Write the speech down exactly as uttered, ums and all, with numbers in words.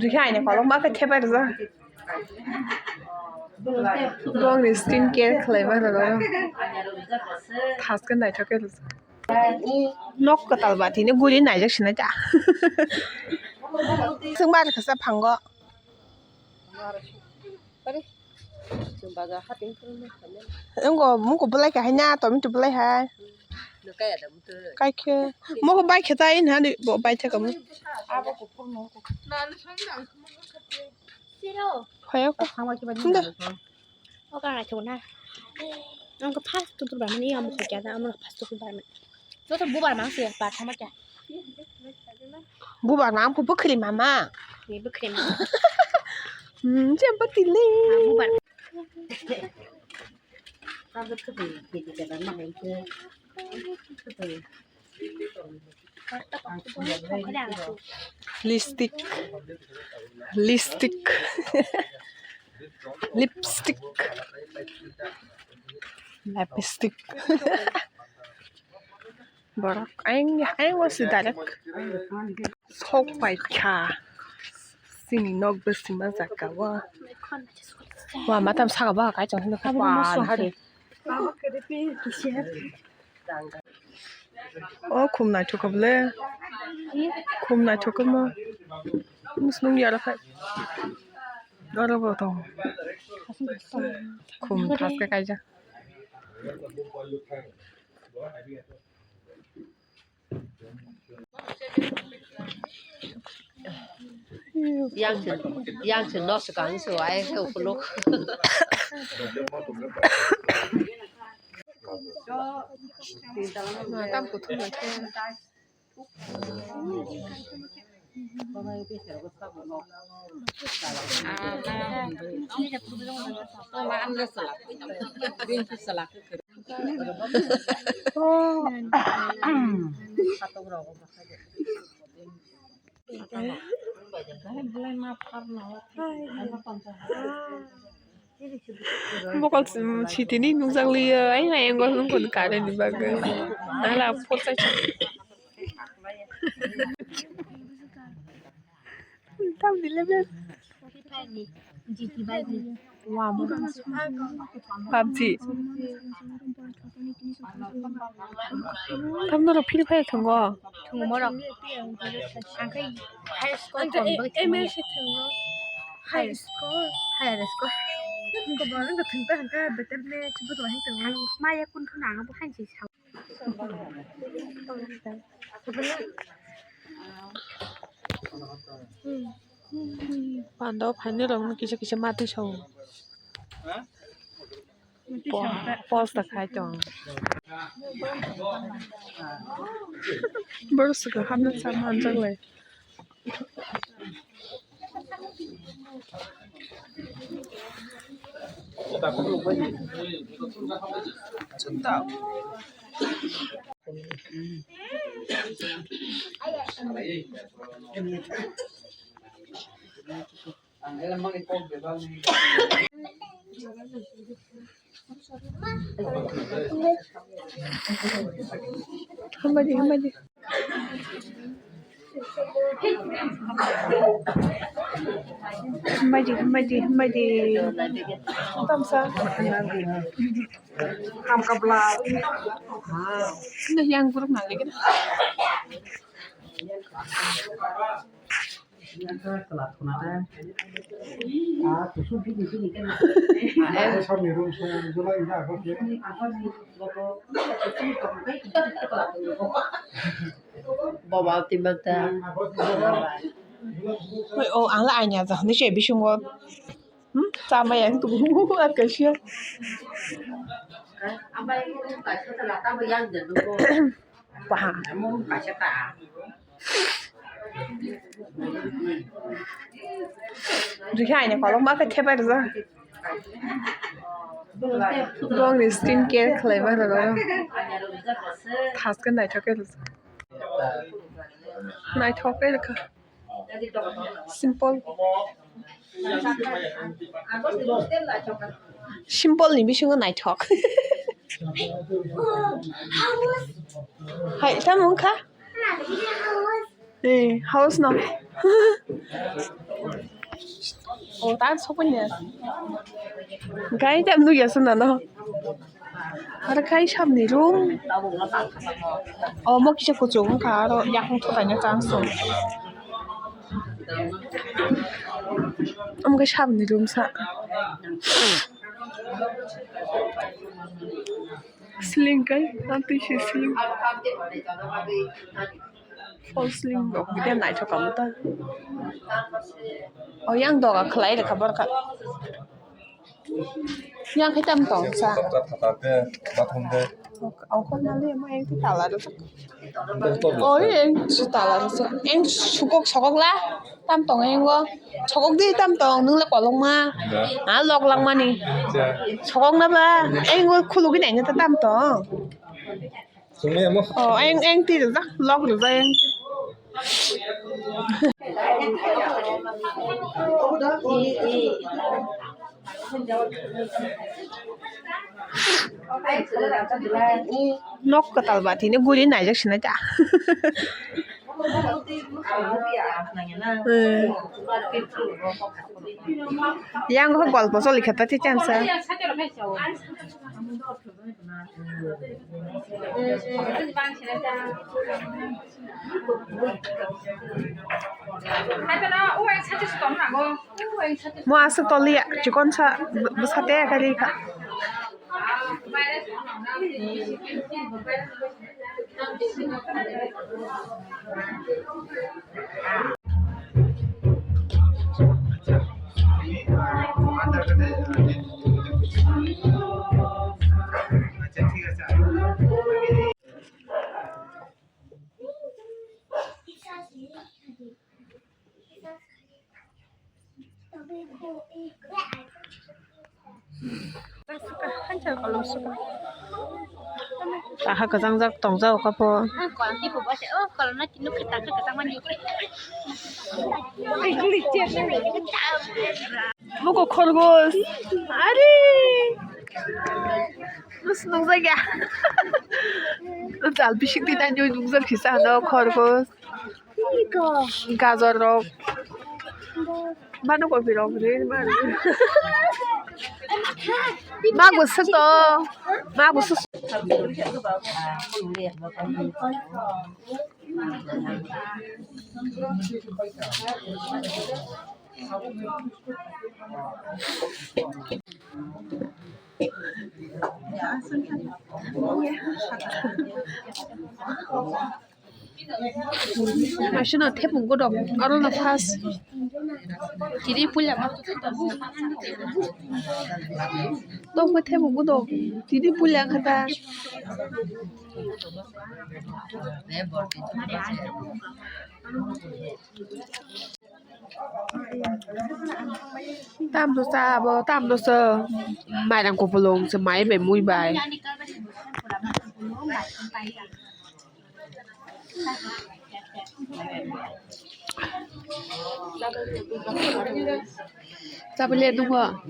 Rikha aini kolok ma khe thepai rijak. Bongni skin care khlai ma rwgo. Thaskhe naithok khe rijak. Nok kwtal ba tini guri naijak sinai ta. Swng ma rwkha sa phango. Wngko muko belai kahai na, tomato belai hai. Kaikhe muko bai khe tai na, bo bai thaka mu. Phai ko. Hinda. Oka na chona. Ang ko first tu tu ba mani, amo ko kya da, amo first tu ba mani. Joto bubar mang se ba thama kya. Bubar mang ko bukhri mama. Ni bukhri mama. Hmm, jam pati le. Ah, bubar. Lipstick. Lipstick. Lipstick. Lipstick. Borok ayang, ayang o si direct. Sok pai kha. Sini nok bwsima jaga o. Wa matam saka ba kai chong hino kha. Abo mo Wa song hari. Hari. O khum naithok kha bole. Khum naithok kha mo. Musnung yara khai. Oro bo tong. Khum thaske kaijak. Yang se, yang se nok se kang se wa ai se ukuluk. Tam kuthum lai khe. Bokol sitini nukjak liya, ai, ai, ang gosong kono kare ni bagwi. Nala, pochai. Tam di level. Pabji. Tam noro Free Fire thwngo. Thwngmorok. Ang khe high score M L se thwngo. High score. Higher score. Ang kobor wngkha thwngta hwnkhe better match bo tongmani thwngmani. Maya kun khna ang bo hain se sao. Pando phaini rok no kisa kisa matwi sao. Po-, posta khai tong. Borok swkang hamya cha manjak lai. Hambai di, hambai di. Hambai di, hambai di, hambai di. Tamsa. Hamkha bla. Ini yang buruk nanti kita. Baba, tiba ta. Oi, o, ang la anya ja, ni se bisingo. Hmm, sama yang tu, kasia. Baha. Rikha aini kolok ma khe thepai rijak. Bongni skin care khlai ma rwgo. Thaskhe naithok khe rijak. Naithok khe rwkha. Simple. Simple ni bisingo naithok. Hai, tamo wngkha? Eh, house no. Oh, ta sokoi ne. Gai tam nugya suna no. Aro kai samni room. Oh, mo kisa kuchuk wngkha aro yakung thwkaina chance tongo. Omo khe sabni room sa. Ceiling kai, amtwi se ceiling. False ceiling rok bidia naithok kamo ta. Oh, yang doga khlai rwkha borok. Yang khe tam tong sa. Doctor thata de, bathroom de. Ang kok nali mo yang khe tala rwkha. Doctor. Oh, yang si tala rwkha. Yang sukok sokok la. Tam tong engo. Sokok di tam tong, nung le kolokma. Ya. Ah, lok langmani. Ya. Sokok na ba? Engo khulugwi naina ta tam tong. Sumi amo. Oh, eng, eng ti rijak, lok rijak eng. Nok kwtal ba tini guri naijak sinai ta. Hmm. Yang khe golpo choli khe ta thik chan sa. Mo aswk toliya, chikon sa, bwsa te kari kha. Taha kwchangjak tongjak kha pho. Buko khorgos. Ari. Nus nukjakya. Jal bisik twi nai nukjak kisa ano khorgos. Gajor rok. Mano kopi rok ri mano. Ma gusuk to. Ma gusuk. Aswkno thepung godok, aro no first. Tini puila ma. Tongkhe thepung godok, tini puila khe ta. Tamno cha abo, tamno cha. Mairang kupulung se mai bai mui bai. Chapli nungo.